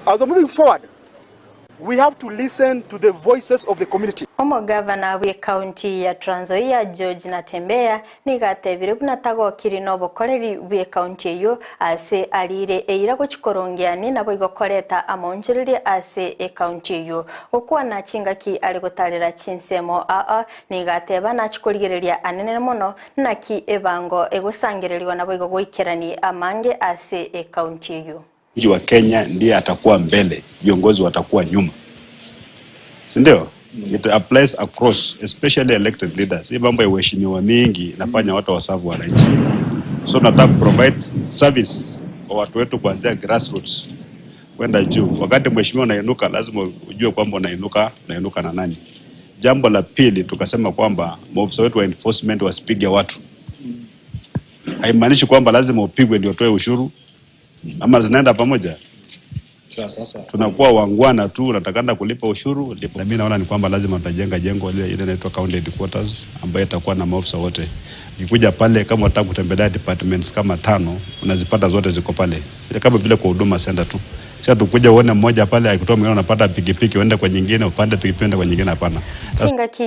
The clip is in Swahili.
As we're moving forward, we have to listen to the voices of the community. Omogavana bwe county ya Trans Nzoia George Natembeya nigatebire buna tagokiri n'obokoreri bwe county eyo ase arire eira gochikorongeani nabo igokoreta amaonchoreria ase ecounty eyo gokwana chingaki ari gotarera chinsemo aa nigateba nachikorigereria anene mono naki ebango egosangereriwa nabo igo goikerani amange ase ecounty eyo. Wa Kenya ndiye atakuwa mbele, viongozi watakuwa nyuma, si ndio? It applies across, especially elected leaders. Hii mambo ya uheshimiwa mingi inafanya watu waserve wananchi, so tunataka provide service kwa watu wetu kuanzia grassroots kwenda juu. Wakati mheshimiwa unainuka, lazima ujue kwamba unainuka na nani. Jambo la pili, tukasema kwamba maofisa wetu wa enforcement wasipige watu. Haimaanishi kwamba lazima upigwe ndio utoe ushuru, ama zinaenda pamoja. Sasa Tunakuwa wangwana tu, unatakana kulipa ushuru lipa. Na mimi naona ni kwamba lazima tutajenga jengo ile inaitwa county headquarters ambayo itakuwa na maofisa wote. Ukikuja pale kama unataka kutembelea departments kama tano, unazipata zote ziko pale, ile kama vile kwa Huduma Center tu. Sasa tukuja uone mmoja pale akitoa mwingine unapata pikipiki uende kwa nyingine, upande pikipiki uende kwa nyingine, hapana. Chingaki.